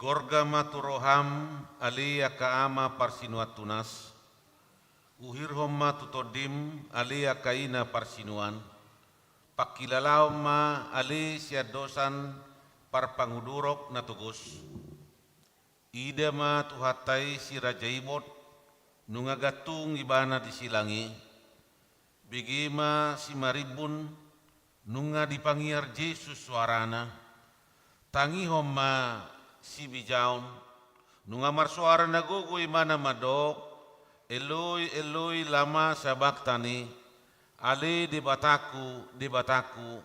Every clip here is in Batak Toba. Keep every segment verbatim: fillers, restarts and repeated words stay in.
Gorga ma tu roham, ale angka ama parsinuan tunas. Uhirhon ma tu tondim, ale angka ina parsinuan. Pangkilalahon ma ale siandosan parpangudurok na togos. Ida ma Tuhanta i si Raja Ibot, nunga gantung ibana di silang i. Bege ma simarimbun, nunga dipangiar Jesus soarana. Tangihon ma sibijaon, nunga marsoara na gogo ibana mandok, Eloi, Eloi, lama sabaktani, ale Debatangku, Debatangku,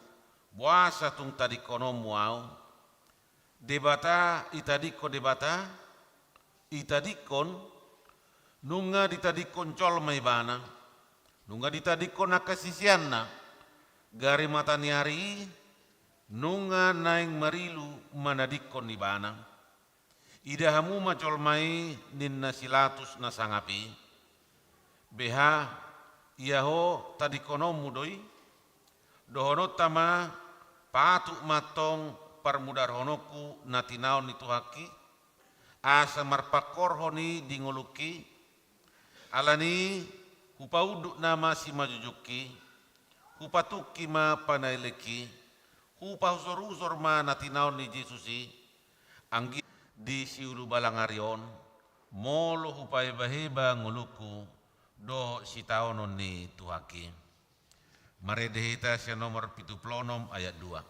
boasa tung tadingkononmu ahu? Debata, itadingkon Debata, itadingkon, nunga ditadingkon jolma ibana, nunga ditadingkon angka siseanna, gari mataniari i, nunga naeng marilu manadingkon ibana. Ida hamu ma jolma i, ninna si Latus na sangap i. Beha, ia ho tadingkononmu do i? Dohononta ma, patuk ma antong parmudarhononku na tinaon ni Tuhanki, asa marpangkorhon i di ngolungki. Alani i, hupaunduk nama simanjujungki, hupatungki ma panailengki, hupahusorhusor ma na tinaon ni Jesus i, anggiat di siulu balang ari on, molo hupaebaheba ngolungku dohot sitaonon ni Tuhanki. Marende hita sian nomor pitu pulu onom ayat dua.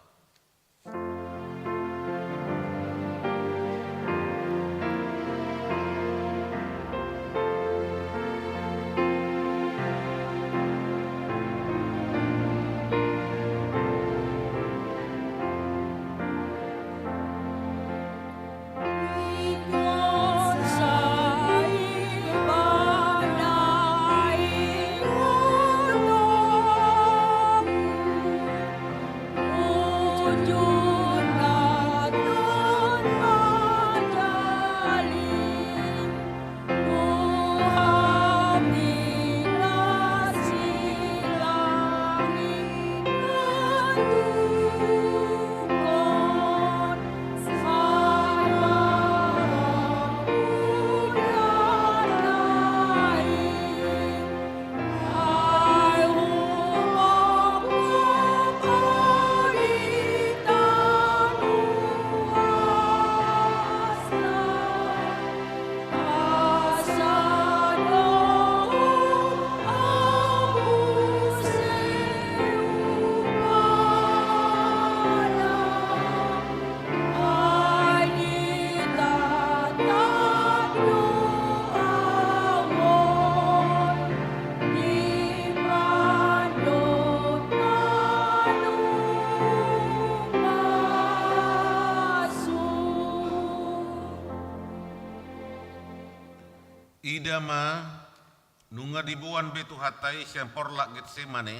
Ida ma, nunga diboan be Tuhanta i sian porlak Getsemane,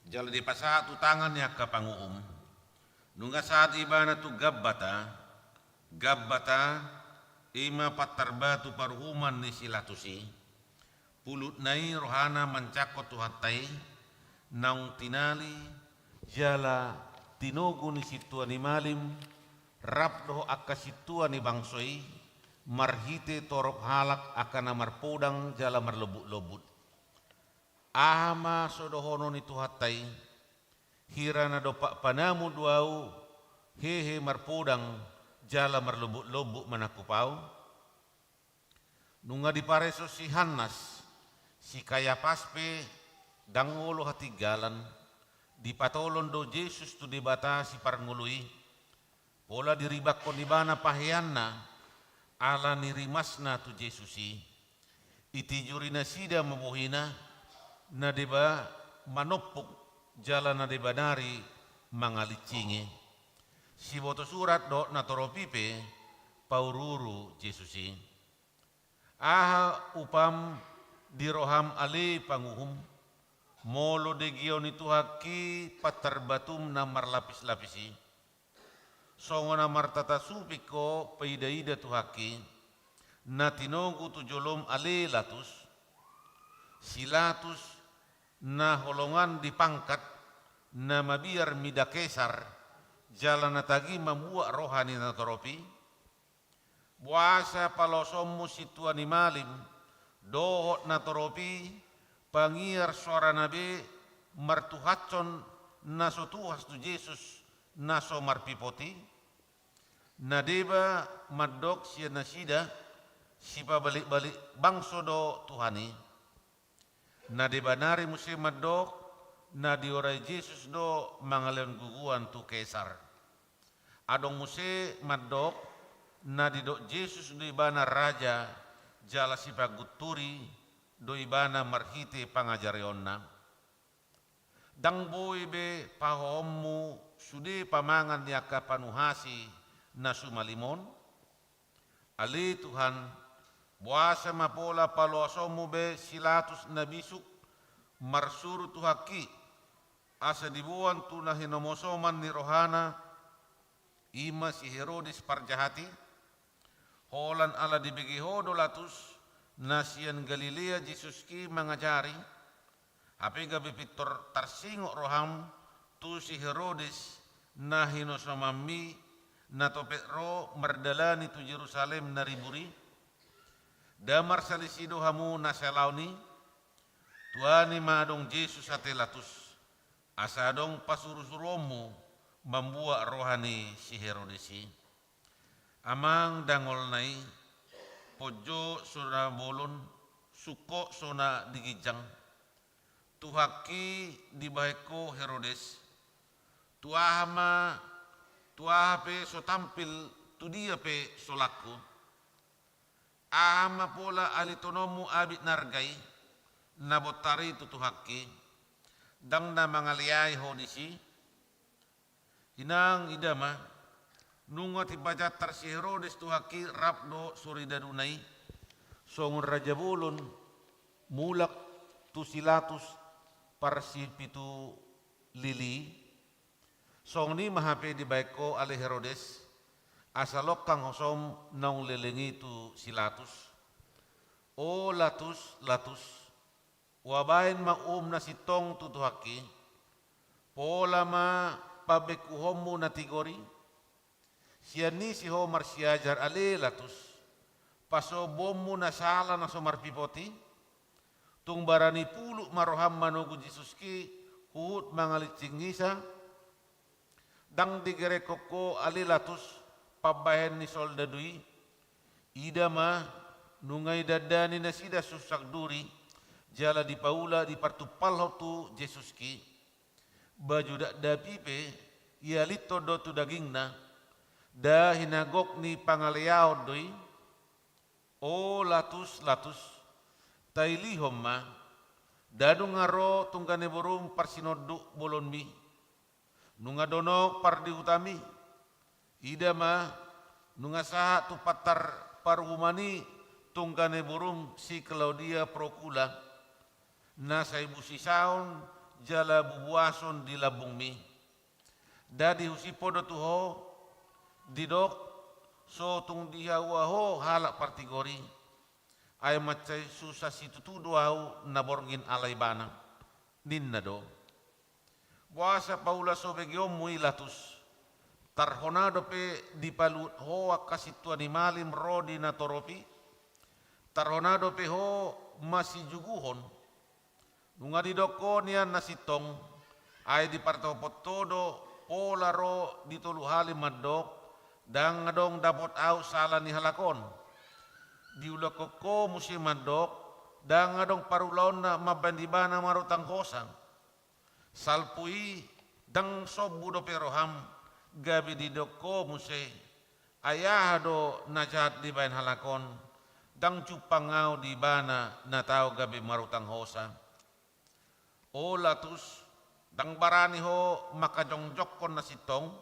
jala dipasahat tu tangan ni angka panguhum. Nunga sahat ibana tu Gabbata. Gabbata, i ma pantar batu paruhuman ni si Latus i. Pulutna i rohana manjangkon Tuhanta i, naung tinali, jala tinogu ni sintua ni malim, rap dohot angka sintua ni bangso i, marhite torop halak angka na marpodang jala marlombut-lombut. Aha ma so dohonon ni Tuhanta i? Hira na dompak panamot do ahu, hehe marpodang jala marlombut-lombut manangkup ahu? Nunga dipareso si Hannas, si Kayapas pe ndang olo hatinggalan, dipatolon do Jesus tu Debata si parngolu i, pola diribakkon ibana paheanna, ala ni rimasna tu Jesus i. Itijori nasida ma bohina, na deba manompuk jala na deba nari mangalincingi. Siboto surat dohot na torop i pe pauru-uru Jesus i. Aha upam di roham ale panguhum, molo degeon ni Tuhanta i pantar batum na marlapis-lapis i? Songon na martata suping ho paida-ida Tuhanta i, na tinogu tu jolom ale Latus, si Latus na holongan di pangkat, na mabiar mida Kesar, jala na tagi mambuat roha ni natorop i? Boasa paloasonmu sintua ni malim dohot na torop i, pangiar soarana be martuhashon na so tuhas tu Jesus na so marpipot i? Na deba mandok sian nasida, sipabalibali bangso do Tuhan i. Na deba nari muse mandok, na diorai Jesus do mangalehon gogoan tu Kesar. Adong muse mandok, na didok Jesus do ibana raja, jala sipagunturi do ibana marhite pangajarionna. Ndang boi be pahohommu sude pamangan ni angka panuhasi na sumalim on? Ale Tuhan, boasa ma pola paloasonmu be si Latus na bisuk marsuru tu haki, asa diboan tu na hinomosoman ni rohana, i ma si Herodes parjahat i? Holan ala dibege ho do Latus, na sian Galilea Jesus i mangajari. Hape gabe pintor tarsingot roham tu si Herodes na hinosomanmi, na topet ro mardalani tu Jerusalem na ribur i? Nda marsalisi do hamu na salaon i? Tuani ma adong Jesus ate Latus, asa adong pasurusuruonmu mambuat roha ni si Herodes i. Amang dangolna i, ponjot so na bolon, sungkot so na di ginjang. Tu haki dibahen ho Herodes, tu aha ma, tu aha pe so tampil, tu dia pe so langku. Aha ma pola alithononmu abit na arga i, na bontar i tu, tu haki? Ndang na mangaleai ho disi? Inang ida ma, nunga tipajantar si Herodes tu haki rap dohot soridanuna i, songon raja bolon mulak tu si Latus parsipitu lili. Songon i ma hape dibahen ho ale Herodes, asa longkang hosom naung leleng i tu si Latus. O Latus, Latus, huabahen ma uhum na sintong tu, tu haki? Pola ma pambengkuhonmu na tigor i? Sian ise ho marsiajar ale Latus, pasombuonmu na sala na so marpipot i? Tung barani pulut ma roham manogu Jesus i huhut mangalincing hisa? Ndang digerekhon ho ale Latus pambahen ni soldadu i? Ida ma, nunga didandani nasida sungsak duri, jala dipaula dipartumpalhon tu Jesus i. Baju dakdanak i pe ialithon do tu dagingna, nda hinagok ni pangaleaon do i? O Latus, Latus, tailihon ma, nda nunga ro tunggane borum parsinonduk bolonmi. Nunga donok pardihutami. Ida ma, nunga sahat tu pantar paruhuman i tunggane borum si Klaudia Prokula, na sai busisaon jala bubuason di lambungmi. Nda dihusip ho do tu ho, didok, so tung dihaua ho halak partigor i? Ai mansai susa situtu do ahu na borngin ala ibana, ninna do. Boasa paula so begeonmu i Latus? Tarhona dope dipaluhut ho angka sintua ni malim ro di natorop i? Tarhona dope ho masijuguhon? Nunga didok ho nian na sintong, ai dipartopot ho do pola ro di tolu hali mandok, ndang adong dapot ahu sala ni halak on. Diulakhon ho muse mandok, ndang adong parulaonna mambahen ibana marutang hosa. Salpu i ndang sombu dope roham, gabe didok ho muse, ai aha do na jahat dibahen halak on, ndang jumpang ahu di ibana na tau gabe marutang hosa. O Latus, ndang barani ho mangkajongjongkon na sintong?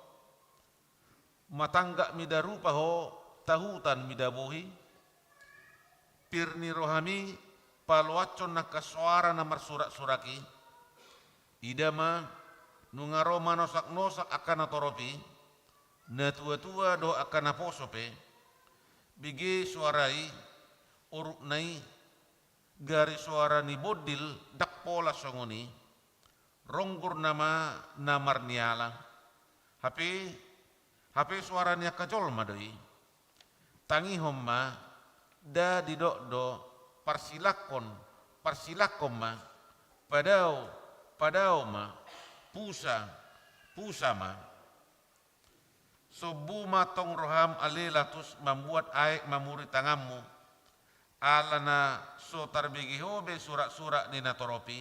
Matanggap mida rupa ho, tahutan mida bohi? Pir ni rohami paloashon angka soara na marsuraksurak i. Ida ma, nunga ro manosaknosak angka natorop i, natuatua dohot angka naposo pe. Bege soara i, orupna i, gari soara ni bondil ndang pola songon i. Ronggor nama na marniala. Hape, hape soara ni angka jolma do i. tangihon ma, nda didok do, parsilangkon, parsilangkon ma, padao, padao ma, pusa, pusa ma. Sombu ma tong roham ale Latus mambuat aek mamuri tanganmu, ala na so tarbege ho be surak-surak ni natorop i,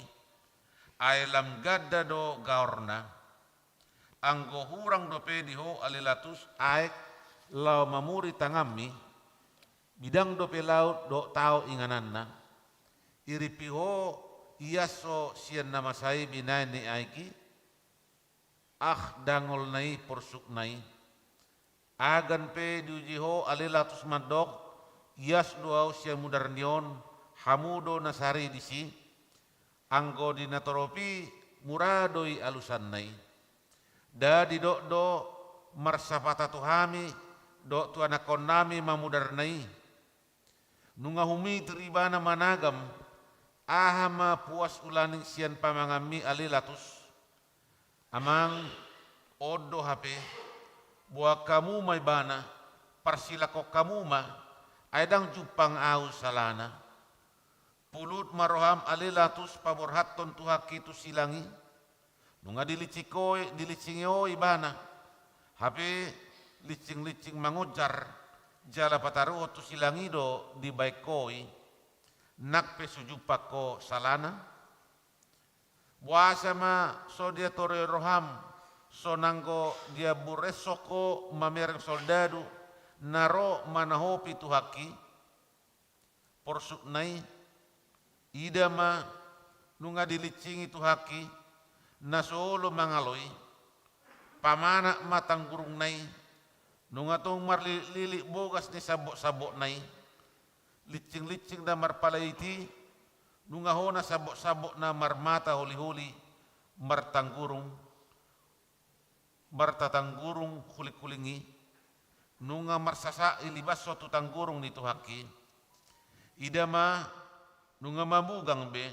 ai lam ganda do gaorna. Anggo hurang dope di ho ale Latus aek laho mamuri tanganmi, bidang dope laut dohot tao ingananna. Irimpi ho ias ho sian na masa i binahen ni aek i, ah, dangolna i, porsukna i. Agan pe diuji ho ale Latus mandok, ias do ahu sian mudar ni on, hamu do na sari disi. Anggo di natorop i mura do i alusanna i. Nda didok do, marsapata tu hami dohot tu anakkonnami ma mudarna i. Nunga humitir ibana managam, aha ma puas ulaning sian pamanganmi ale Latus? Amang, on do hape, boan hamu ma ibana, parsilangkon hamu ma, ai ndang jumpang ahu salana. Pulut ma roham ale Latus paborhathon Tuhanki tu silang i. Nunga dilincing ho, dilincingi ho ibana. Hape lincing-lincing mangonjar, jala pataruhon tu silang i do dibaen ho i. Nang pe so jumpang ho salana. Boasa ma so diatori roham, so nanggo diambureshon ho mamereng soldadu, na ro manahopi Tuhanki? Porsukna i, ida ma, nunga dilincingi Tuhanki, na so olo mangalo i. Pamanat ma tanggurungna i, nunga tong marlilik-lilik bogas ni sambok-sambokna i. Lincing-lincing na marpalait i, nunga hona sambok-sambok na marmata holi-holi, martanggurung, martatanggurung huling-huling i, nunga marsasak ilibashon tu tanggurung ni Tuhanki. Ida ma, nunga mamugang be,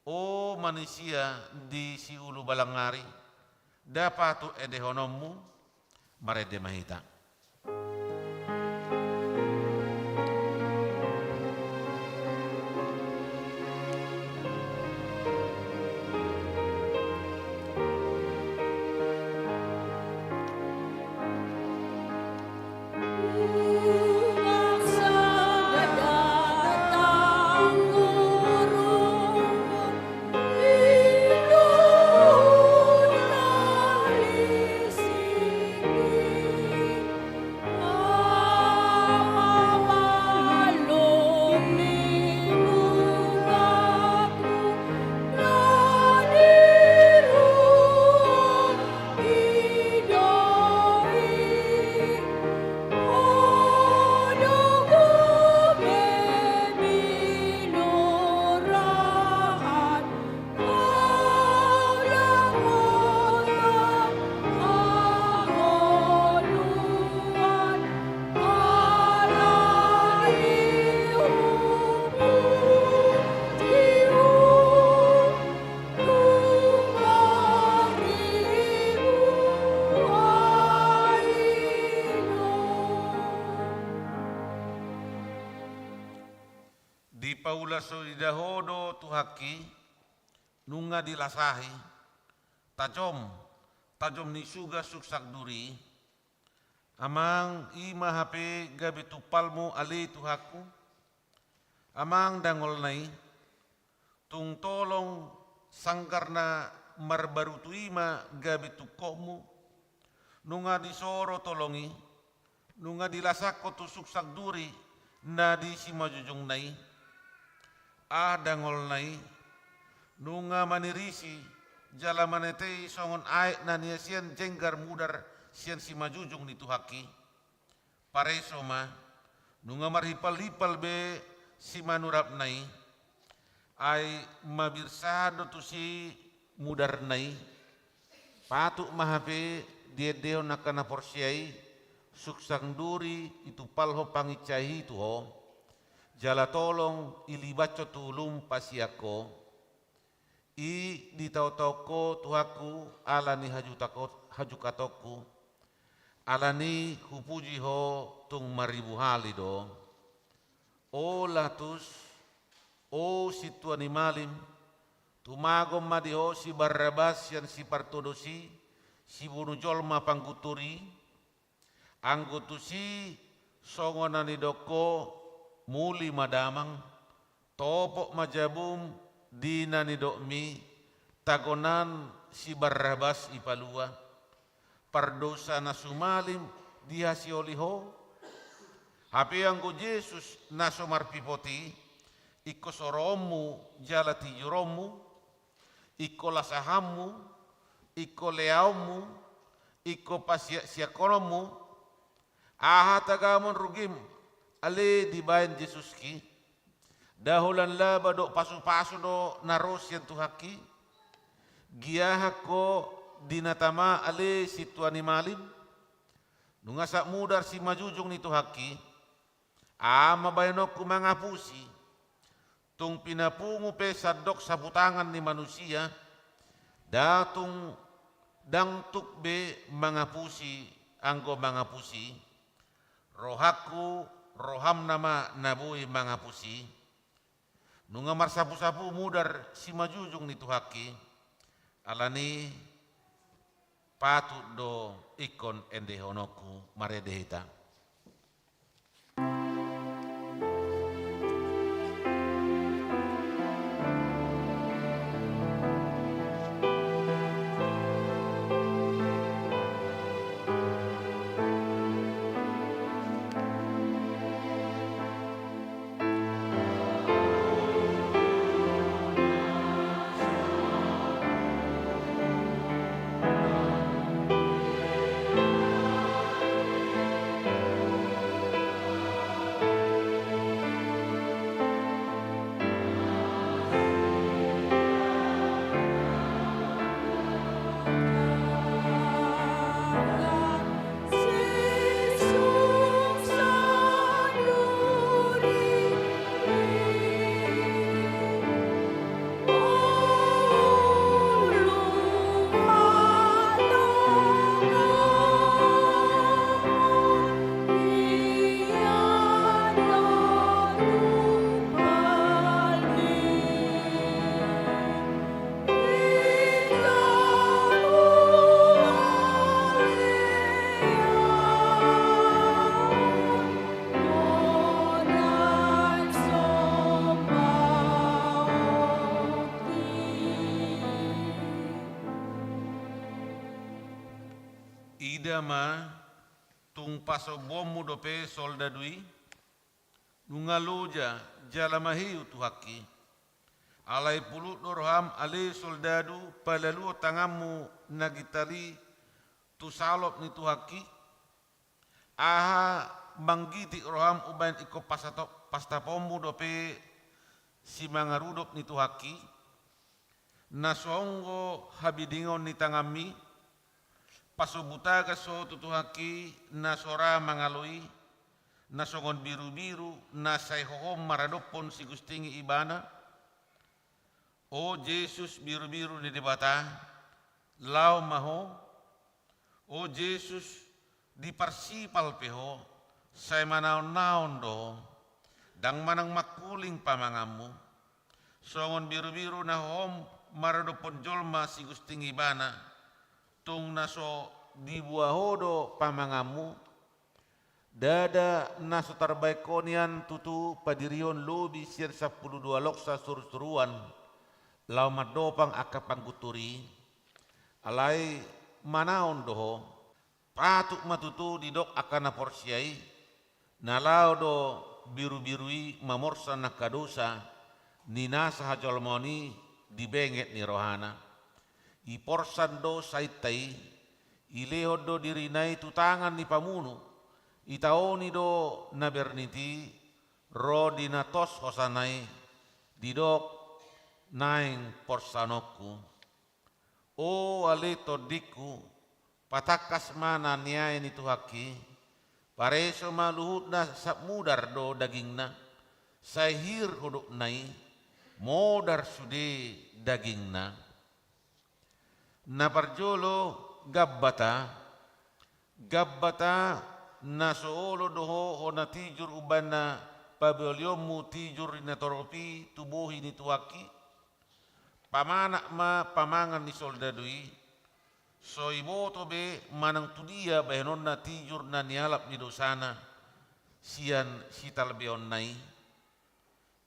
o manisia di siulu balang ari, nda patut endehononmu. Marende ma hita. Dipaula so ida ho do Tuhanki, nunga dilasahi, tajom, tajom ni suga suksak duri. Amang, i ma hape gabe tumpalmu ale Tuhanku. Amang, dangolna i, tung tolong sanggar na marbarutu i ma gabe tungkotmu. Nunga disoro tolong i, nunga dilasahon tu suksak duri na di simanjujungna i. Ah, dangolna i, nunga manirisi jala manetei songon aek na niasian jenggar mudar sian simanjujung ni Tuhanki. Pareso ma, nunga marhimpal-himpal be simanurapna i, ai mabirsahan do tusi mudarna i. Patut ma hape diendehon angka na porsea i, suksak duri itumpalhon panginsai i tu ho, jala tolong ilibashon tu ulum pasian ho. I ditaon-taon ho Tuhanku ala ni hajutako-, hajukatonku. Alani hupuji ho tung maribu hali do. O Latus, o sintua ni malim, tumagon ma di ho si Barrabas sian sipartodos i, sibunu jolma pangguntur i. Anggo tusi songon na nidok ho, muli ma damang, topot ma jabum di na nidokmi, tagonan si Barrabas i palua, pardosa na sumalim dihasiholi ho. Hape anggo Jesus na so marpipot i, ingkon soroonmu jala tijuronmu, ingkon lasahanmu, ingkon leaonmu, ingkon pasiaksiakhononmu. Aha tagamon rugim ale dibaen Jesuski? Nda holan laba dohot pasupasu do na ro sian Tuhanki? Giahan ho di na tama ale sintua ni malim? Nunga sap mudar simanjujung ni Tuhanki. Aha ma baenonku mangapusi? Tung pinapungu pe sandok saputangan ni manusia, nda tung, ndang tuk be mangapusi anggo mangapusi. Rohangku, roham nama na boi mangapusi. Nunga marsapusapu mudar simanjujung ni Tuhanki, alani patut do ingkon endehononku. Marende hita. Ida ma, tung pasombuonmu dope soldadu i, nunga loja jala mahiu Tuhanki. Alai pulut do roham ale soldadu palaluhon tanganmu na gintal i tu salop ni Tuhanki? Aha manggitik roham umbahen ingkon pasato-, pastaponmu dope simangarudop ni Tuhanki? Na so anggo habidingon ni tanganmi, pasombu tagas ho tu Tuhanki na so ra mangalo i, na songon birubiru na sai hohom maradophon sigustingi ibana. O Jesus, birubiru ni Debata, laho ma ho. O Jesus, diparsipal pe ho, sai manaonnaon do ho. Ndang manang mangkuling pamanganmu. Songon birubiru na hohom maradophon jolma sigusting ibana, tung na so diboa ho do pamanganmu. Ndada na so tarbaen ho nian tutu padirihon lobi sian sampulu dua loksa surusuruan laho mandopang angka pangguntur i. Alai manaon do ho. Patut ma tutu didok angka na porsea i, na laho do birubiru i mamorsan angka dosa ni nasa hajolmaon i di benget ni rohana. Iporsan do sainta i, ilehon do dirina i tu tangan ni pamunu, itaoni do na bernit i ro di na tos hosana i, didok naeng porsaonku. O ale tondingku, patangkas ma na niae ni Tuhanki, pareso ma luhutna, sap mudar do dagingna, sai hir hudukna i, modar sude dagingna. Na parjolo Gabbata, Gambata na so olo do ho hona tijur umbahen na pabolionmu tijur ni natorop i tu bohi ni Tuhanki? Pamanat ma pamangan ni soldadu i, so iboto be manang tudia bahenonna tijur na nialap ni dosana sian sitalbeonna i.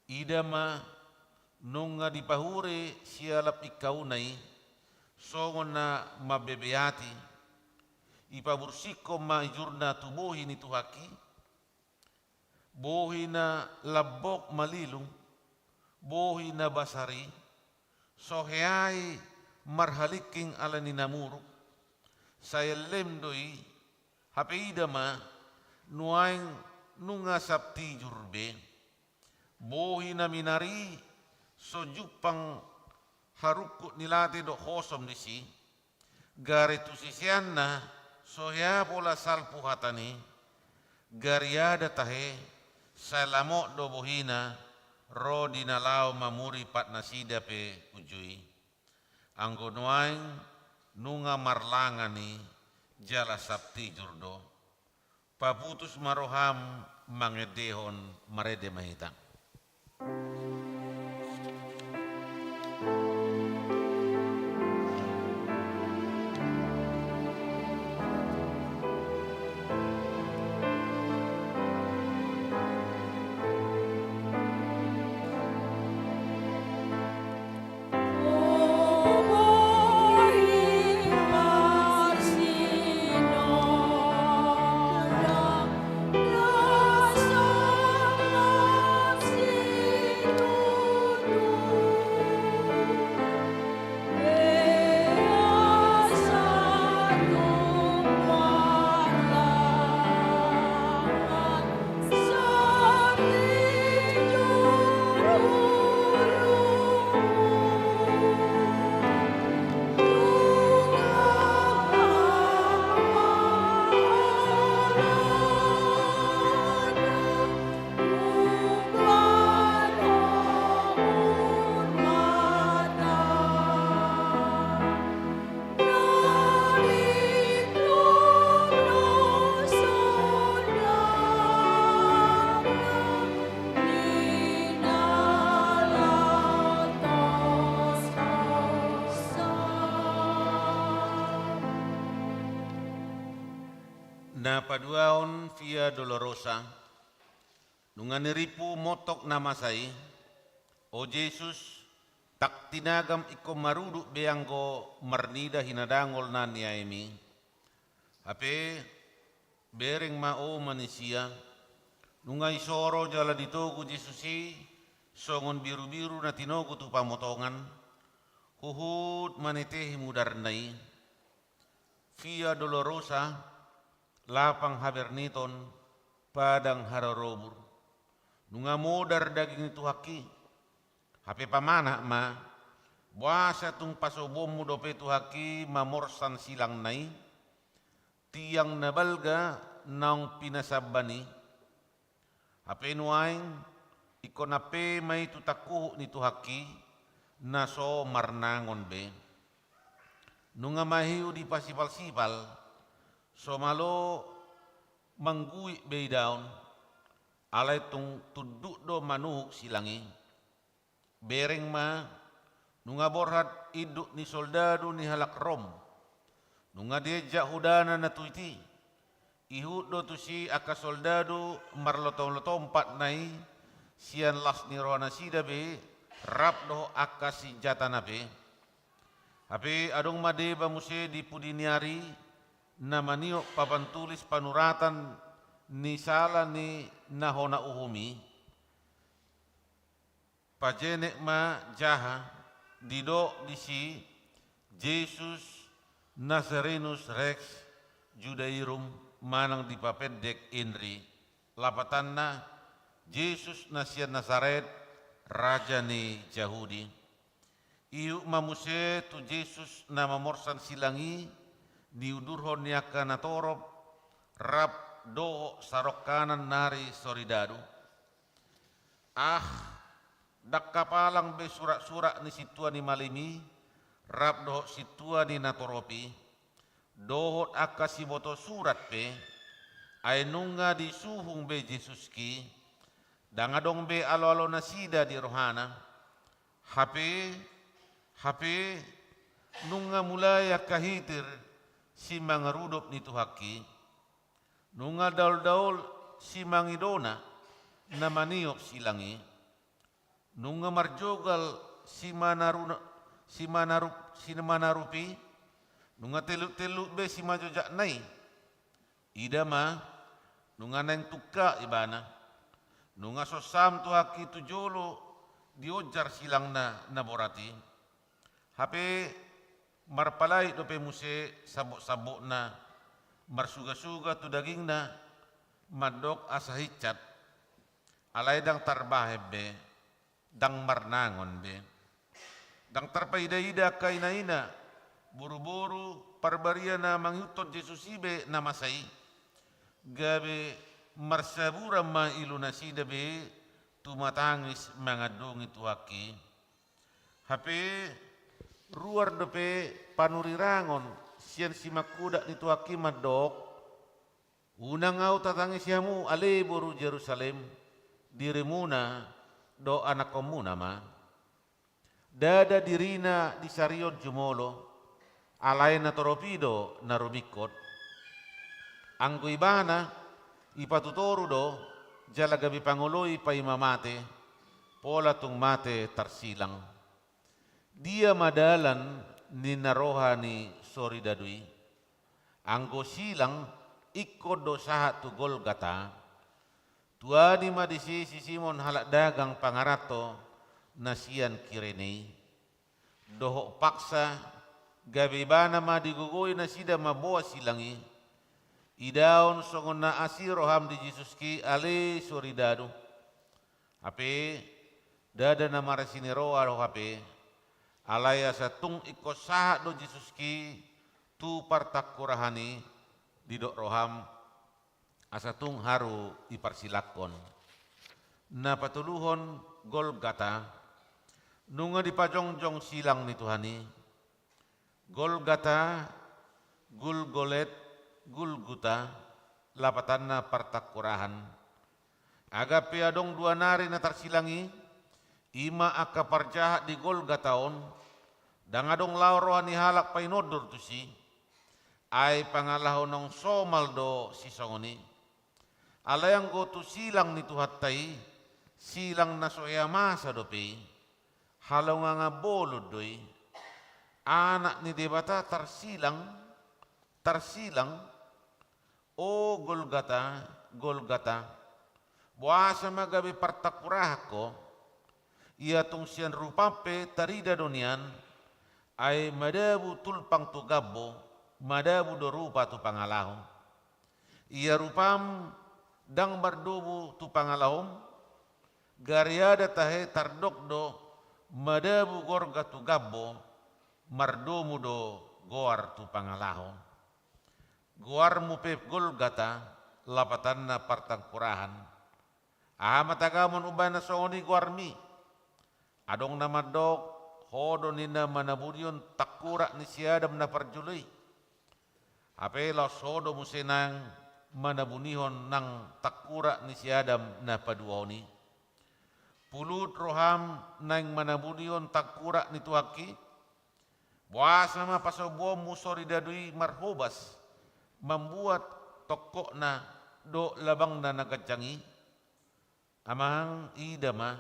Ida ma, nunga dipahure sialap ingkauna i, songon na mambebeati, ipabursihon ma tijurna tu bohi ni Tuhanki. Bohi na lambok malilu, bohi na basar i, so hea i marhalingking ala ni na muruk, sai ellem do i. Hape ida ma, nuaeng nunga sap tijur be. Bohi na minar i so jumpang harungkut ni late dohot hosom disi. Gari tu siseanna so hea pola salpu hata ni, gariada tahe, sai lamot do bohina ro di na laho mamuri patnasida pe uju i. Anggo nuaeng nunga marlangan i jala sap tijur do. Paputus ma roham mangendehon, marende ma hita. Na paduahon, Via Dolorosa. Nunga nirimpu montok na masa i, o Jesus, ndang tinagam ingkon marudut be anggo marnida hinadangol na niaim i. Hape bereng ma, o manisia, nunga disoro jala ditogu Jesus i songon birubiru na tinogu tu pamotongan, huhut manetehi mudarna i. Via Dolorosa, lapang haberniton, padang harorobur. Nunga modar daging ni Tuhanki. Hape pamanat ma, boasa tung pasobuonmu dope Tuhanki mamorsan silangna i, tiang na balga naung pinasamban i. Hape nuaeng, ingkon ampe ma i tu tangkuhuk ni Tuhanki, na so marnangon be. Nunga mahiu dipasipalsipal, so malo mangguit be idaon, alai tung tunduk do manuhuk silang i. Bereng ma, nunga borhat induk ni soldadu ni halak Rom. Nunga dienjak hudana na tuit i. Ihut do tusi angka soldadu marlotomlotom patna i, sian las ni rohanasida be, rap dohot angka sinjatana pe. Hape adong ma deba muse di pudi ni ari, na maniop papan tulis panuratan ni sala ni na hona uhum i. Pajenek ma jaha, didok disi, Jesus Nazarenus Rex Judaeorum, manang dipapendek Inri. Lapatanna, Jesus na sian Nasaret, raja ni Jahudi. Ihut ma muse tu Jesus na mamorsan silang i, diudurhon ni angka natorop, rap dohot sarongkanan nari soridadu. Ah, ndang hapalang be suraksurak ni sintua ni malim i, rap dohot sintua ni natorop i. dohot angka siboto surat pe, ai nunga disuhung be Jesuski, ndang adong be aloalo nasida di rohana. Hape, hape, nunga mulai angka hitir simangarudop ni Tuhanki. Nunga daoldaol simangidona na maniop silang i. Nunga marjogal simanaruna-, simanarup-, simanarupi. Nunga telluk-telluk be simajojakna i. Ida ma, nunga naeng tungka ibana. Nunga sonsam Tuhanki tu jolo dionjar silangna na borat i. Hape marpalait dope muse sambok-sambokna, marsugasuga tu dagingna, mandok asa hinsat. Alai ndang tarbahen be, ndang marnangon be. Ndang tarpaidaida angka inaina, boruboru parbaria na mangihuthon Jesus i be na masa i. Gabe marsaburan ma ilonasida be tumatangis mangandongi Tuhanki. Hape ruar dope panurirangon sian simangkudak ni Tuhanki mandok: Unang ahu tatangisi hamu, ale boru Jerusalem, dirimuna dohot anakkonmuna ma. Ndada dirina disarihon jumolo, alai na torop i do na rumingkot. Anggo ibana, ipatutoru do, jala gabe pangoloi paima mate, pola tung mate tarsilang. Dia ma dalan ninna roha ni soridadu i? Anggo silang, ingkon do sahat tu Golgata. Tuani ma disi si Simon halak dagang pangaranto na sian Kirene i. Dohot paksa, gabe ibana ma digogoi nasida mamboan silang i. Idaon songon na asi roham di Jesuski, ale soridadu. Hape, ndada na marasi ni roha do hape, alai asa tung ingkon sahat do Jesuski tu partangkurahan i, didok roham, asa tung haru iparsilanghon. Na patoluhon, Golgata, nunga dipajongjong silang ni Tuhan i. Golgata, Gulgolet, Gulguta, lapatanna partangkurahan. Agampe adong dua nari na tarsilang i, i ma angka parjahat di Golgata on, ndang adong laho roha ni halak painondor tusi. Ai pangalaho naung somal do sisongon i. Alai anggo tu silang ni Tuhanta i, silang na so hea masa dope i. Halongangan bolon do i. Anak ni Debata tarsilang, tarsilang. O Golgata, Golgata, boasa ma gabe partangkurahan ho? Ia tung sian rupam pe tarida do nian, ai madabu tulpang tu gambo, madabu do rupa tu pangalaho. Ia rupam ndang mardomu tu pangalahom, gariada tahe tardok do, madabu gorga tu gambo, mardomu do goar tu pangalaho. Goarmu pe Golgata, lapatanna partangkurahan. Aha ma tagamon umbahen na songon i goarmi? Adong na mandok, ho do ninna manabunihon tangkurak ni si Adam na parjolo i. Hape laos ho do muse nang manabunihon nang tangkurak ni si Adam na paduahon i. Pulut roham naeng manabunihon tangkurak ni Tuhanki? Boasa ma pasombuonmu soridadu i marhobas, mambuat tongkokna dohot labangna na ganjang i? Amang, ida ma,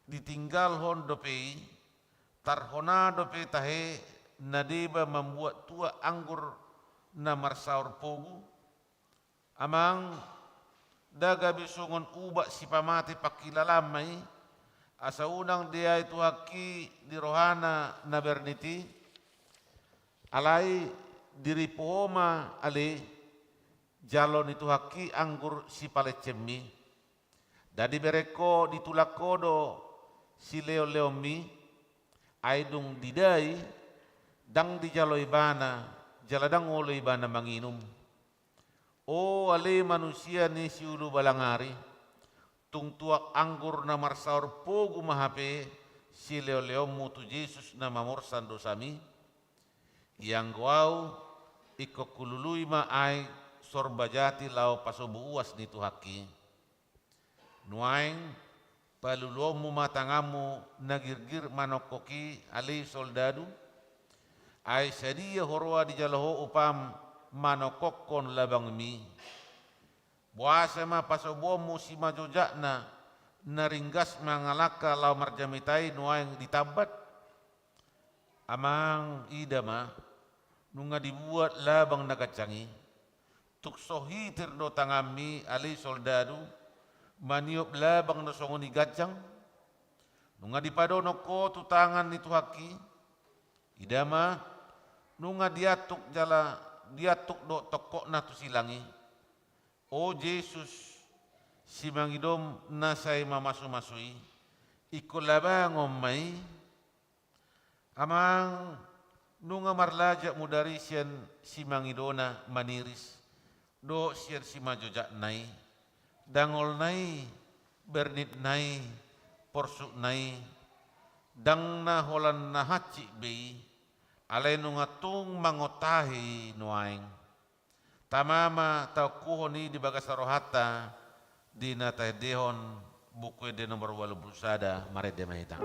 ditinggalhon dope i, tarhona dope tahe na deba mambuat tuak anggur na marsaor pogu? Amang, nda gabe songon ubat sipamate pangkilalaan ma i, asa unang diae Tuhanki di rohana na bernit i? Alai dirimpu ho ma ale jalo ni Tuhanki anggur sipalencenmi. Nda dibereng ho, ditulak ho do sileonleonmi, ai dung didai, ndang dijalo ibana, jala ndang olo ibana manginum. O ale manusia ni siulu balangari, tung tuak anggur na marsaor pogu ma hape sileonleonmu tu Jesus na mamorsan dosami? Ianggo ahu, ingkon hulului ma aek sorba jati laho pasobu uas ni Tuhanki. Nuaeng, paluluonmu ma tanganmu na girgir manongkok i, ale soldadu. Ai sadia huroha dijalo ho upam manongkokkon labangmi? Boasa ma pasobuonmu simanjojakna na ringgas mangalangka laho marjamita i nuaeng ditambat? Amang, ida ma, nunga dibuat labang na ganjang i. Tung so hitir do tanganmi, ale soldadu, maniop labang na songon i ganjang? Nunga dipadohon ho tu tangan ni Tuhanki? Ida ma, nunga diantuk jala diantuk do tongkokna tu silang i. O Jesus, simangidom na sai mamasumasu i, ingkon labangon ma i. Amang, nunga marlajak mudar i sian simangidona maniris, dohot sian simanjojakna i, dangolna i, bernitna i, porsukna i, ndang na holan na hansit be i, alai nunga tung mangontahi i nuaeng. Tama ma taungkuhon i di bagasan rohanta, di na taendehon Buku Ende nomor ualu pulu sada, marende ma hita.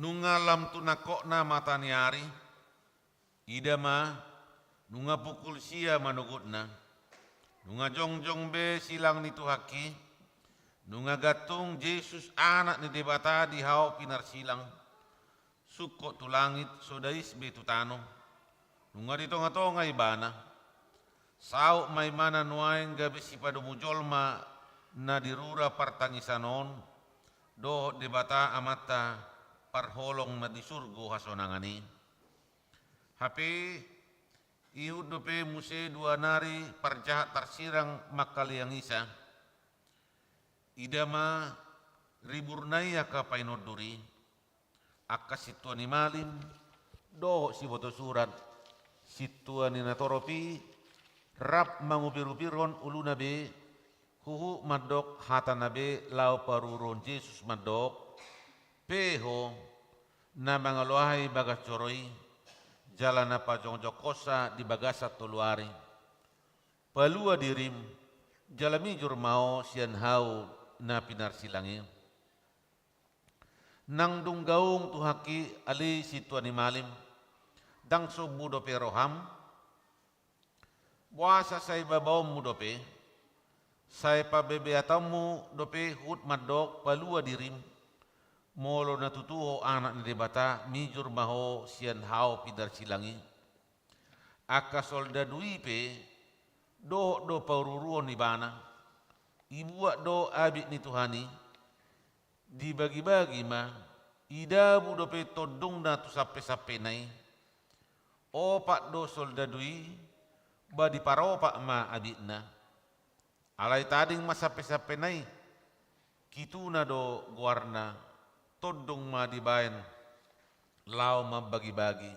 Nunga lam tu nangkokna mata ni ari, ida ma, nunga pukul sia manogotna. Nunga jongjong be silang ni Tuhanki, nunga gantung Jesus Anak ni Debata di hau pinarsilang. Sungkot tu langit, so dais be tu tano. Nunga di tongatonga Ibana. Saut ma Ibana nuaeng gabe sipadomu jolma na di rura partangisan on, dohot Debata Amanta parholong na di surgo hasonangan i. Hape, ihut dope muse dua nari parjahat tarsirang mangkaleangisa. Ida ma, riburna i angka painondur i, angka sintua ni malim, dohot sibotosurat, sintua ni natorop i, rap mangupirupirhon uluna be, huhut mandok hatana be laho paruruhon Jesus mandok, pe ho, na mangaloahi bagas joro i, jala na pajongjongkonsa di bagasan tolu ari. Palua dirim, jala mijur ma ho sian hau na pinarsilang i. Nang dung gaung Tuhanki ale sintua ni malim, ndang sombu dope roham? Boasa sai babaonmu dope, sai pabebeatanmu dope huhut mandok palua dirim? Molo na tutu ho Anak ni Debata, mijur ma ho sian hau pinarsilang i. Angka soldadu i pe, dohot do paruruhon Ibana, ibuat do abit ni Tuhan i, dibagibagi ma, idabu dope tondungna tu sampesampena i. Opat do soldadu i, ba diparopat ma abitna. Alai tading ma sampesampena i, Kituna do goarna, tondung ma dibaen laho mambagibagi.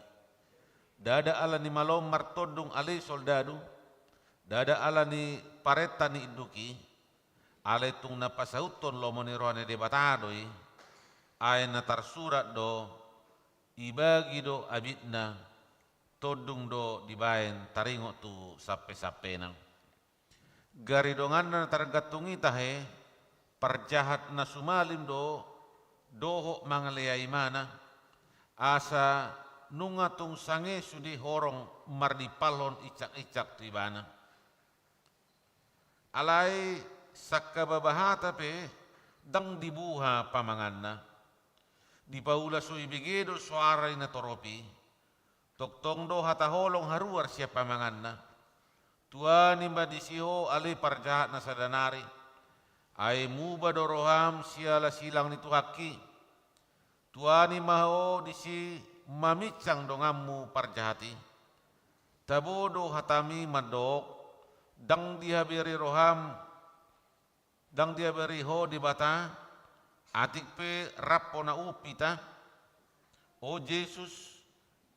Ndada ala ni malo on martondung ale soldadu, ndada ala ni parenta ni induk i, alai tung na pasauthon lomo ni roha ni Debata do i. Ai na tarsurat do, ibagi do abitna, tondung do dibaen taringot tu sampe-sampena. Gari donganna na targantung i tahe, parjahat na sumalim do dohot mangalehon ibana, asa nunga tung sange sude horong marnimpalhon incak-incak tu ibana. Alai sangkababa hata pe ndang dibuha pamanganna. Dipaula so ibege do soara i na torop i. Tongtong do hata holong haruar sian pamanganna. Tuani ma disi ho ale parjahat na sada nari. Ai muba do roham siala silang ni Tuhanki. Tuani ma ho disi maminsang donganmu parjahat i. Tabo do hatami mandok, ndang dihabiri roham, ndang dihabiri ho Debata, atik pe rap hona ump hita. O Jesus,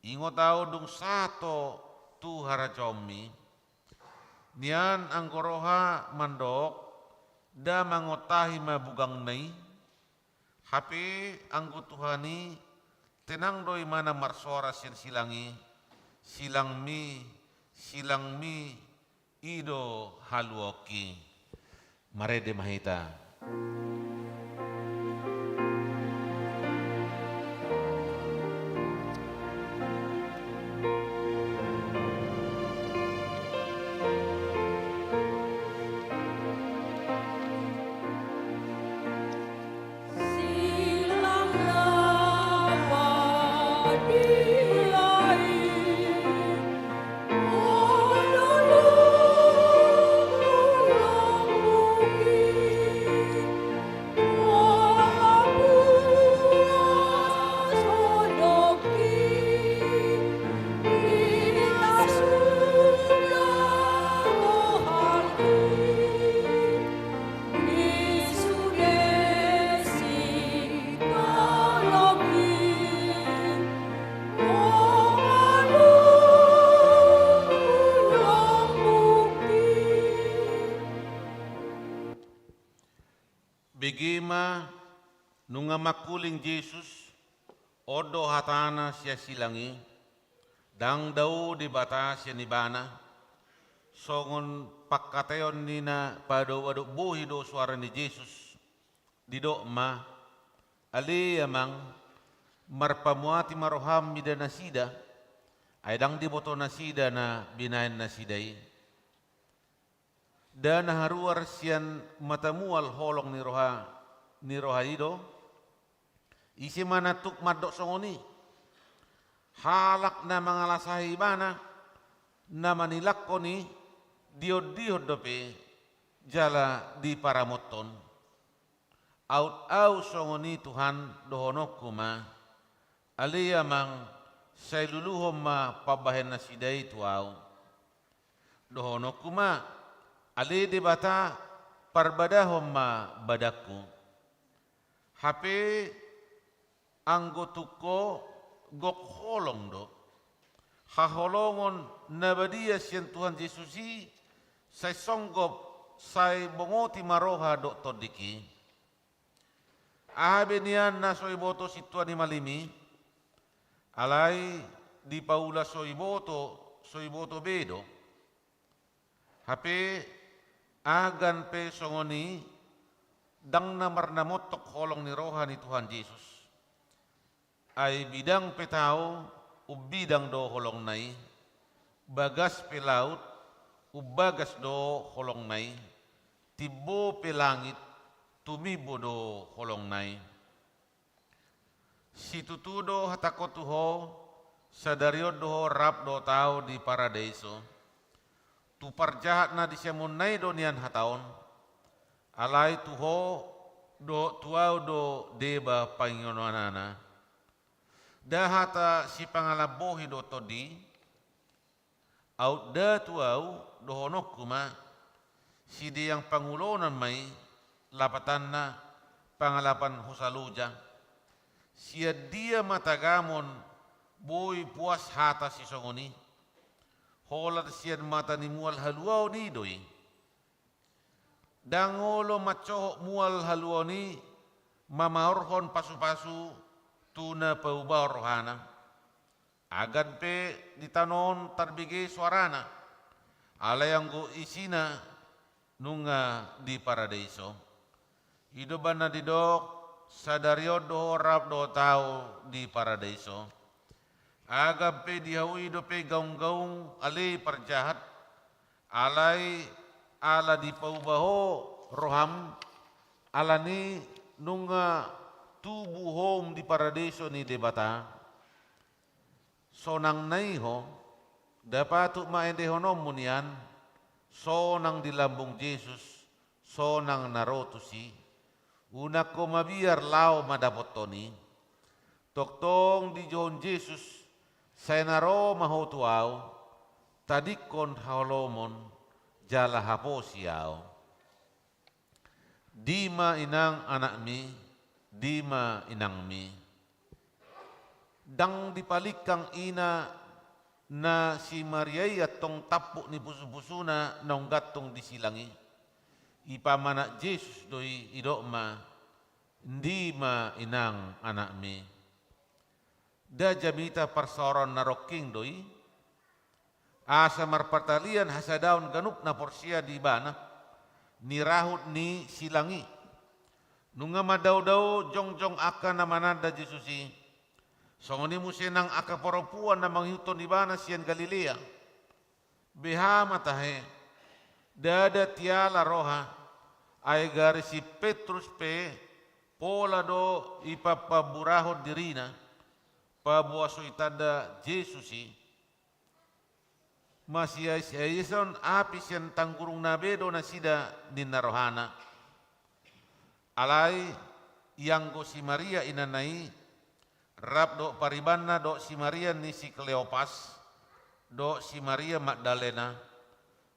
ingot ahu dung sahat ho tu harajaonmi. Nian anggo roha mandok, nda mangontahi ma bugangna i. Hape anggo Tuhan i, tenang do ibana marsoara sian silang i, silangmi, silangmi, i do haluaonki. Marende ma hita. Bege ma, nunga mangkuling Jesus, on do hatana sian silang i, ndang dao Debata sian ibana, songon pangkataion ni na padopadop bohi do soara ni Jesus, didok ma, ale Amang, marpamuati ma roham mida nasida, ai ndang diboto nasida na binahen nasida i. Nda na haruar sian mata mual holong ni roha, ni roha i do. Ise ma na tuk mandok songon i? Halak na mangalasahi ibana, na manilangkon i, diondihon dope, jala diparamothon. Aut ahu songon i Tuhan, dohononku ma, ale Amang, sai luluhon ma pambahen nasida i tu ahu. Dohononku ma, ale Debata, parbadahon ma badangku. Hape anggo tung ho gok holong do. Haholongon na badia sian Tuhan Jesus i, sai songgop, sai bongoti ma roha dohot tondik i. Aha be nian na so iboto sintua ni malim i, alai dipaula so iboto, so iboto be do. Hape, agan pe songon i, ndang na marnamontok holong ni roha ni Tuhan Jesus. Ai bidang pe tao, umbidang do holongna i, bagas pe laut, umbagas do holongna i, timbo pe langit, tumimbo do holongna i. Situtu do hatangku tu ho, sadari on do ho rap dohot ahu di paradaiso. Tu parjahat na di siamunna i do nian hata on. Alai tu ho dohot tu ahu do deba pangidoanna. Nda hata sipangalambohi dohot tondi. Aut nda tu ahu, dohononku ma, sideang pangulonan ma i, lapatanna, pangalapan hosa loja. Sian dia ma tagamon boi puas hata sisongon i? Holan sian mata ni mual haluaon i do i. Ndang olo mansohot mual haluaon i mamaorhon pasupasu na paubahon rohana. Agan pe di tano on tarbege soarana, alai anggo isina nunga di paradeiso. I do umbahen na didok, sadari on do ho rap dohot ahu di paradeiso. Agan pe dihaui dope gaung-gaung ale parjahat, alai ala dipauba ho roham, alani nunga tubu ho di paradeiso ni Debata. Sonang na i ho, nda patut ma endehononmu nian, sonang di lambung Jesus, sonang na ro tusi. Unang ho mabiar laho mandapothon i. Tongtong dijouhon Jesus, sai na ro ma ho tu ahu, tadingkon haholomon, jala haposi ahu. Dima inang anakmi, dima inangmi. Ndang dipalingkang ina na si Maria i antong tampuk ni pusupusuna naung gantung di silang i. Ipamana Jesus do i, didok ma, dima inang anakmi. Nda jamita parsaoran na rongking do i. Asa marpartalian hasadaon ganup na porsea di ibana, nirahut ni silang i. Nunga mandaodao jongjong angka na mananda Jesus i. Songon i muse nang angka parompuan na mangihuthon ibana sian Galilea. Beha ma tahe, ndada tiala roha, ai gari si Petrus pe pola do ipapaburahon dirina, paboa so itanda Jesus i. Masiaisiaison api sian tanggurungna be do nasida ninna rohana. Alai ianggo si Maria inanna i, rap dohot paribanna dohot si Maria ni si Kleopas, dohot si Maria Magdalena,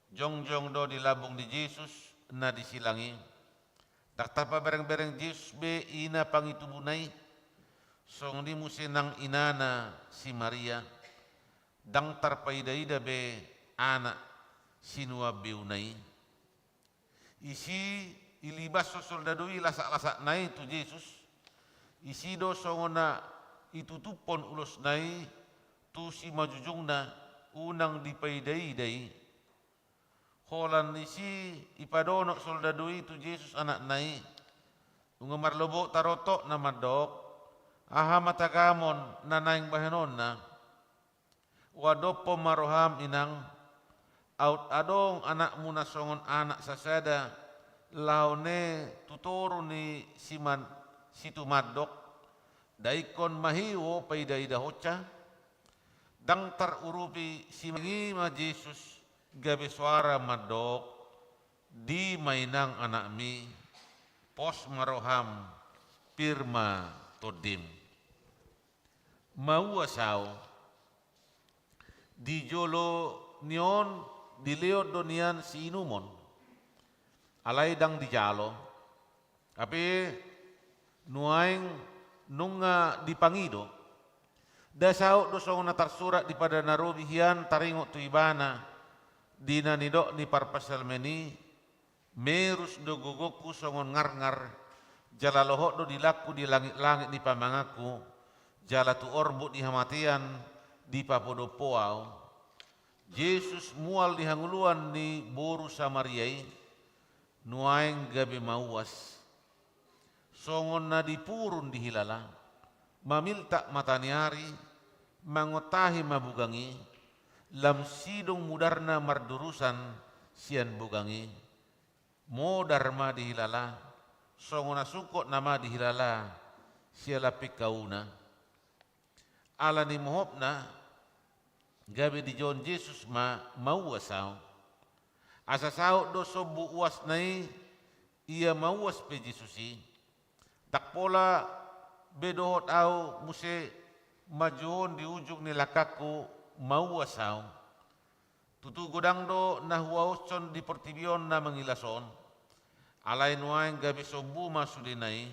jongjong do di lambung ni Jesus na di silang i. Ndang tarpaberengbereng Jesus be ina pangitubuna i, songon i muse nang inana si Maria, ndang tarpaidaida be anak sinuan beuna i. Isi ilibas soldadu i lasaklasak nai tu Jesus. Isi do songon na itutuphon ulos nai tu simanjujungna, unang dipaidaida i. Holan isi ipadonok soldadu i tu Jesus anakna i. Nunga marlobok tarotokna mandok, aha ma tagamon na naeng bahenonna? Uadophon ma roham inang, aut adong anakmu na songon anak sasada, laho ne tu toru ni siman situmandok, daingkon ma hiu paidaidahonsa. Ndang tarurupi simangi ma Jesus gabe soara mandok, dima inang anakmi, pos ma roham, pir ma tondim. Mauas ahu. Di jolo ni on dilehon do nian siinumon. Alai ndang dijalo. Hape nuaeng nunga dipangido. Nda saut do songon na tarsurat di Pada na Robi hian taringot tu ibana, di na nidok ni parpsalmen i, merus do gogongku songon ngarngar, jala lohot do dilangku di langitlangit ni pamanganku, jala tu orbuk ni hamatean dipapodomhon ahu. Jesus mual di hangoluan ni boru Samaria i, nuaeng gabe mauas. Songon na dipurun dihilala, mamiltak mata ni ari, mangontahi ma bugang i, lam sidung mudarna mardurusan sian bugang i. Modar ma dihilala, songon na sungkot nama dihilala siala pingkauna. Ala ni mohopna, gabe dijouhon Jesus ma mauas ahu. Asa saut do sombu uasna i, ia mauas pe Jesus i. Ndang pola be dohot ahu muse manjouhon di ujung ni langkangku mauas ahu. Tutu godang do na huaoshon di portibi on na mangilas on. Alai nuaeng gabe sombu ma sudena i.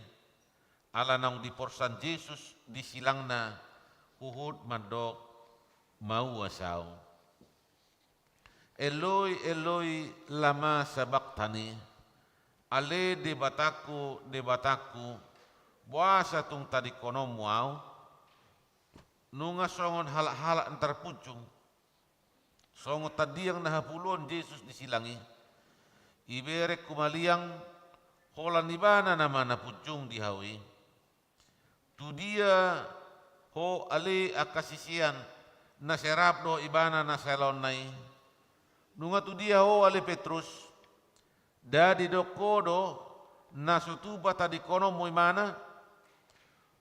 Ala naung diporsan Jesus di silangna huhut mandok mauas ahu. Eloi, Eloi, lama sabakhtani. Ale Debatangku, Debatangku, boasa tung tadingkononmu ahu? Nunga songon halak-halak na tarpunjung, songon tandiang na hapuluon Jesus di silang i. Ibereng humaliang, holan ibana nama na punjung di hau i. Tudia ho ale angka sisean, na sai rap do ibana na salaonna i? Nunga tudia ho ale Petrus? Nda didok ho do na so tupa tadingkononmu ibana?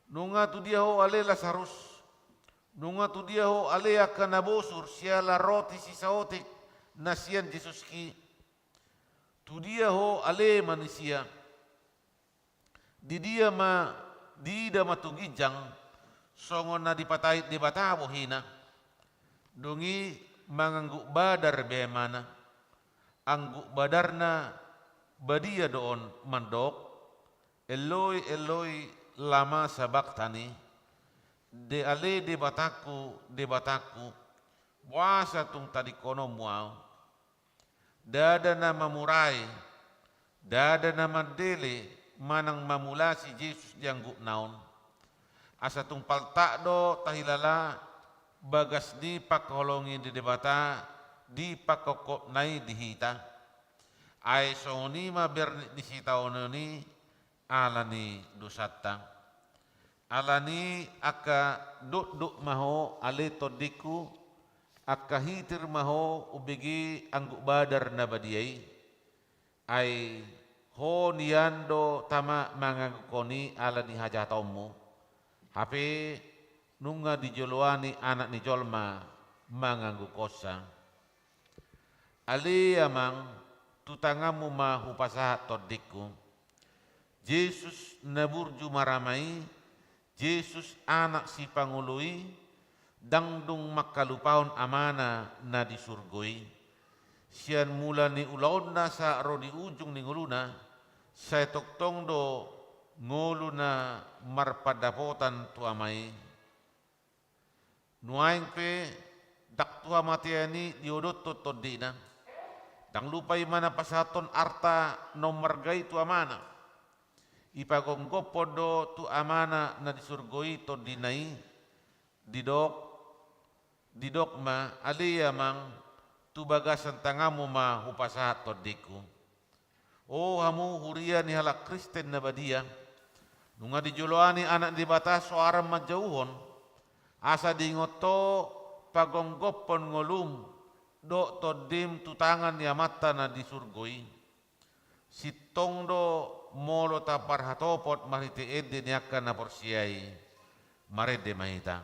Nunga tudia ho ale Lasarus? Nunga tudia ho ale angka na bosur siala roti sisaotik na sian Jesuski? Tudia ho ale manisia? Didia ma, diida ma tu ginjang, songon na dipatait Debata bohina? Dung i mangangguk badar be ibana. Angguk badarna badia do on mandok: Eloi, Eloi, lama sabaktani? De ale Debatangku, Debatangku, boasa tung tadingkononmu ahu? Ndada na mamurai, ndada na mandele manang mamulasi Jesus di anggukna on. Asa tung paltak do tahilala bagas ni pangkaholongi ni Debata di pangkongkotna i di hita. Ai songon i ma bernit ni sitaonon i ala ni dosanta. Ala ni angka dokdok ma ho ale tondingku, angka hitir ma ho umbege angguk badar na badia i. Ai ho nian do tama manganggukhon i ala ni hajahatonmu. Hape nunga dijoloani Anak ni jolma manganggukhonsa. Ale Amang, tu tanganmu ma hupasahat tondingku. Jesus na burju marama i, Jesus Anak Sipangolu i, ndang dung mangkalupahon Amana na di surgo i. Sian mula ni ulaonna sahat ro di ujung ni ngoluna, sai tongtong do ngoluna marpandapotan tu Ama i. Nuaeng pe ndang tu hamatean i diodothon tondina. Ndang lupa ibana pasahathon arta na ummarga i tu Amana. Ipagonggomhon do tu Amana na di surgo i tondina i. Didok, didok ma, ale Amang, tu bagasan tanganmu ma hupasahat tondingku. O hamu huria ni halak Kristen na badia, nunga dijoloani Anak ni Debata soaran manjouhon, asa diingot ho pagonggomhon ngolum dohot tondim tu tangan ni Amanta na di surgo i. Sintong do molo taparhatopot marhite ende ni angka na porsea i. Marende ma hita.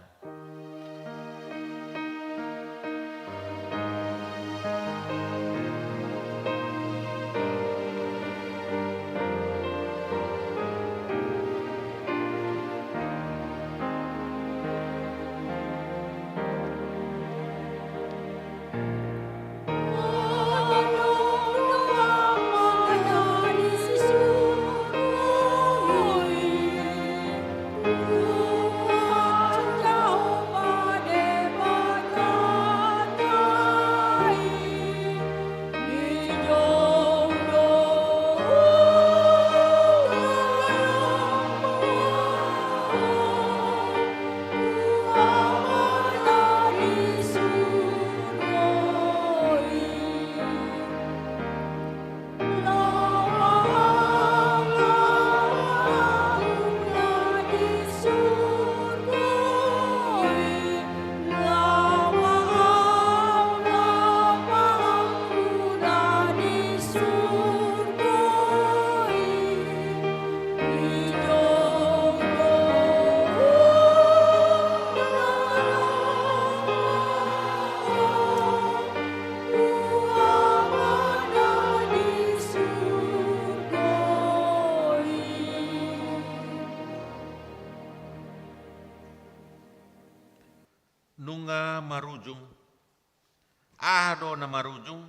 Nunga marujung. Aha do na marujung?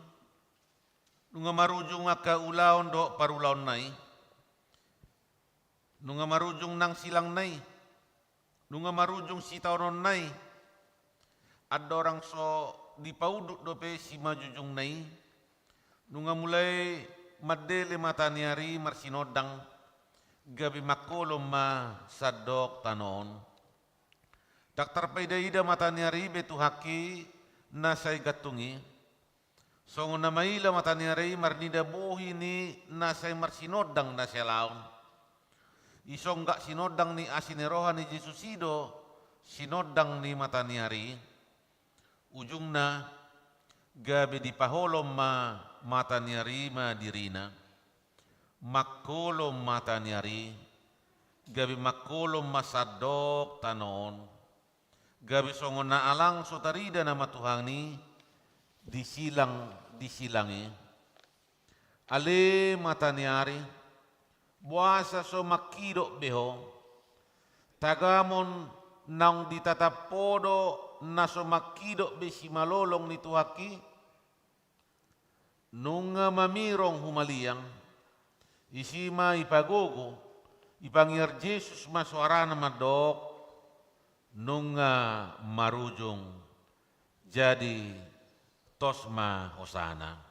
Nunga marujung angka ulaon dohot parulaonna i. Nunga marujung nang silangna i. Nunga marujung sitaononna i. Andorang so dipaunduk dope simanjujungna i, nunga mulai mandele mata ni ari marsinondang, gabe mangkolom ma sandok tano on. Ndang tarpaida-ida mata ni ari i be Tuhanki na sai gantung i. Songon na maila mata ni ari i marnida bohi ni na sai marsinondang na sialaon. Isonggak sinondang ni asi ni roha ni Jesus i do sinondang ni mata ni ari i. Ujungna, gabe dipaholom ma mata ni ari i ma dirina. Mangholom mata ni ari i, gabe mangholom ma sandok tano on. Gabe songon na alang so tarida nama Tuhan i di silang, di silang i. Ale mata ni ari, boasa so mangkidok be ho? Tagamon naung ditatap ho do na so mangkidok be simalolong ni Tuhanki? Nunga mamirong humaliang, disi ma ipagogo, ipangiar Jesus ma soarana mandok, nunga marujung, jadi tos ma hosana.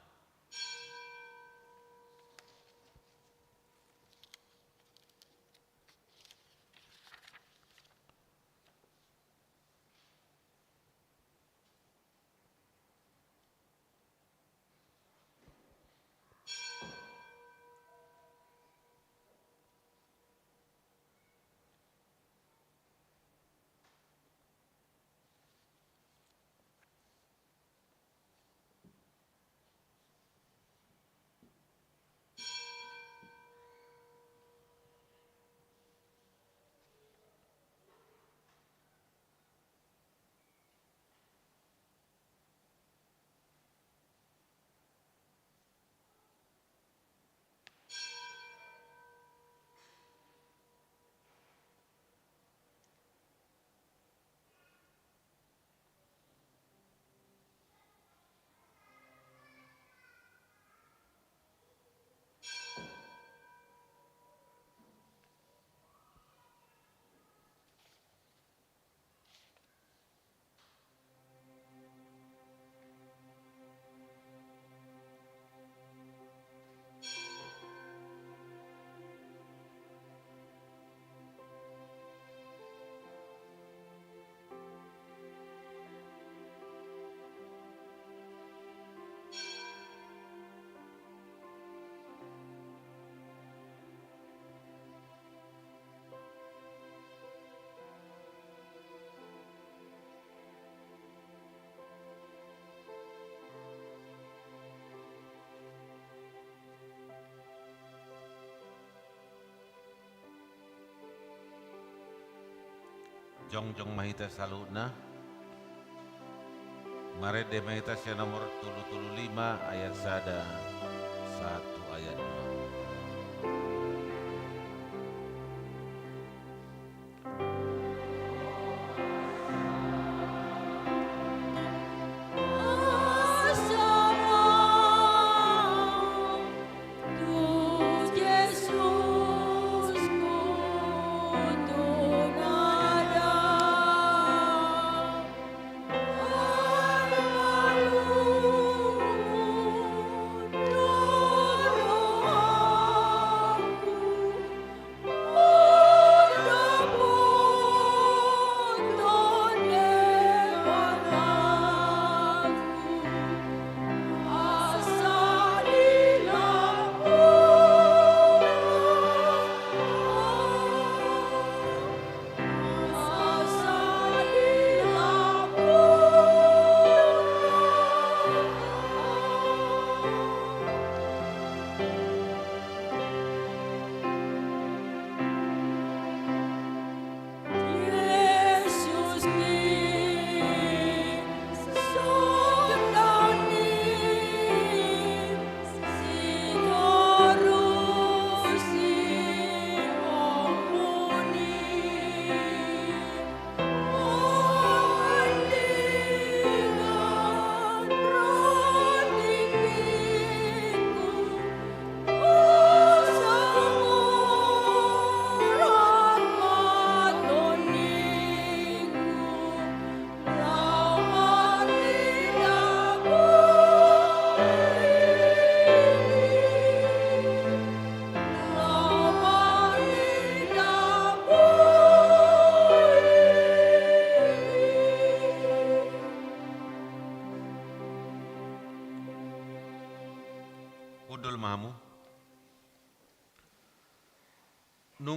Jongjong ma hita saluhutna. Marende ma hita sian nomor tolu tolu lima ayat sada sahat tu ayat dua.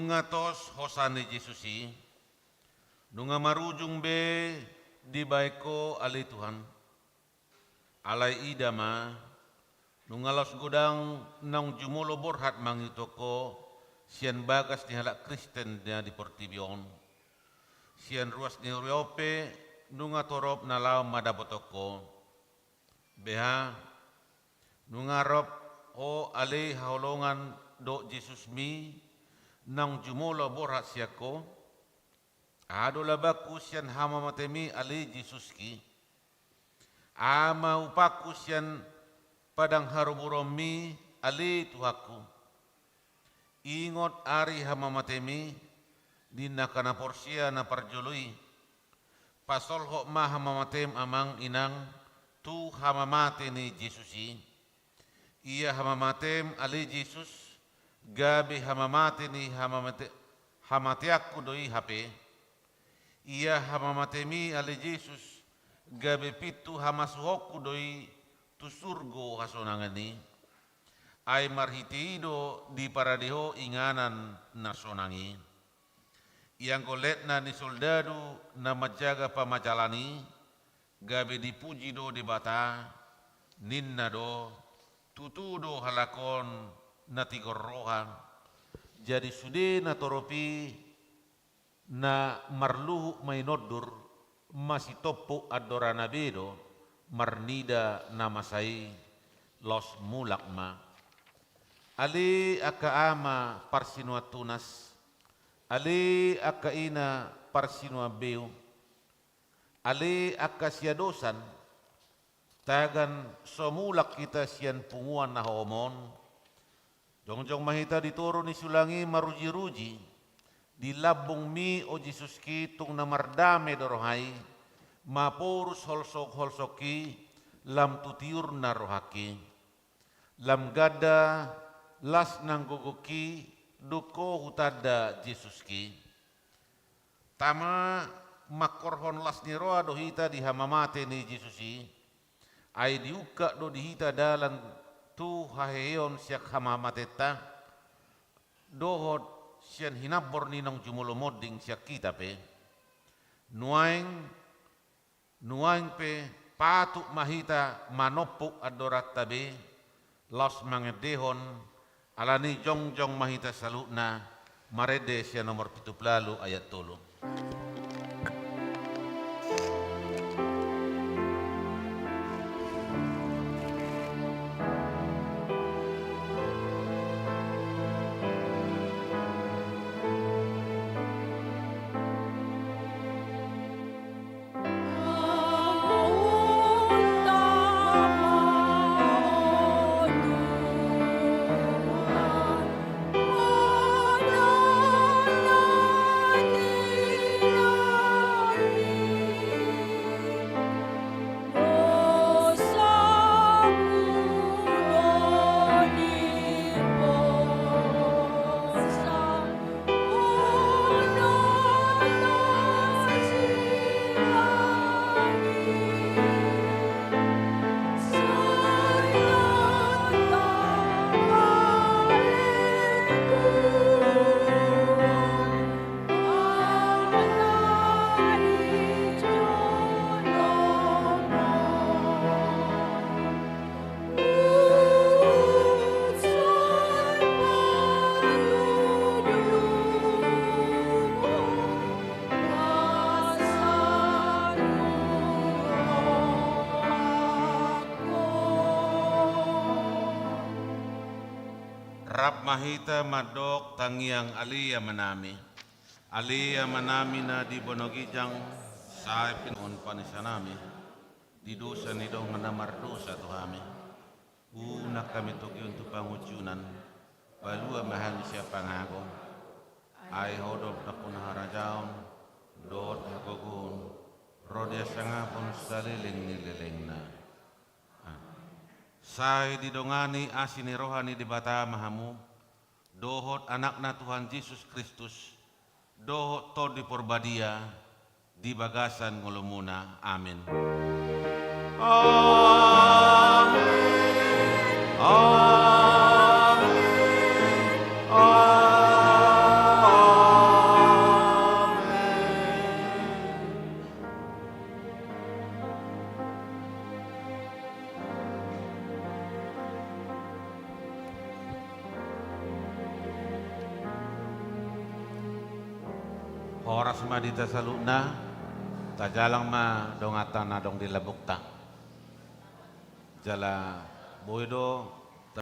Nunga tos hosa ni Jesus i, nunga marujung be dibaen Ho ale Tuhan. Alai ida ma, nunga laos godang naung jumolo borhat mangihuthon Ho sian bagas ni halak Kristen na di portibi on. Sian ruas ni huria on pe nunga torop na laho mandapothon Ho. Beha, nunga rap Ho ale haholongan dohot Jesusmi naung jumolo borhat sian Ho? Aha do labangku sian hamamatemi ale Jesuski? Aha ma upangku sian padang haroburonmi ale Tuhanku? Ingot ari hamamatemi, ninna angka na porsea na parjolo i. Pasolhot ma hamamatem amang inang tu hamamate ni Jesus i. Ia hamamatem ale Jesus, gabe hamamate ni hamamate, hamateanku do i hape. Ia hamamatemi ale Jesus, gabe pintu hamasuhonku do i tu surgo hasonangan i. Ai marhite i do diparade Ho inganan na sonang i. Ianggo letna ni soldadu na manjaga pamajalan i, gabe dipuji do Debata, ninna do, tutu do halak on na tigor roha. Jadi sude na torop i na marluhut mainondur, masitompuk andorana be do, marnida na masa i, laos mulak ma. Ale angka ama parsinuan tunas, ale angka ina parsinuan beu, ale angka siadosan, tagan so mulak hita sian punguan na hohom on, jongjong ma hita di toru ni sulang i marujiruji, di lambungmi o Jesuski tung na mardame do roha i, maporus holsongholsongki lam tu tiurna rohangki. Lam ganda las nang gogongki, dung Ho hutanda Jesuski. Tama mangkorhon las ni roha do hita di hamamate ni Jesus i, ai diungkap do di hita dalan tu haheheon sian hamamatenta, dohot sian hinambor ni naung jumolo monding sian hita pe. Nuaeng, nuaeng pe patut ma hita manompuk andoranta be, laos mangendehon, alani jongjong ma hita saluhutna, marende sian nomor pitu pulu ualu ayat tolu. Rap ma hita mandok tangiang Ale Amanami. Ale Amanami na di banua ginjang, sai pinangido on panisanami di dosa ni dongan na mardosa tu hami. Unang hami togihon tu pangunjunan, palua ma hami sian pangago. Ai Ho do nampuna harajaon, dohot hagogoon, ro di hasangapon saleleng ni lelengna. Amen. Sai didongani asi ni roha ni Debata ma hamu, dohot Anakna Tuhan Jesus Kristus, dohot Tondi Porbadia, di bagasan ngolumuna. Amen. Amen. Amen. Amen. Horas ma di hita saluhutna, tajalang ma donganta na adong di lambungta. Jala boi do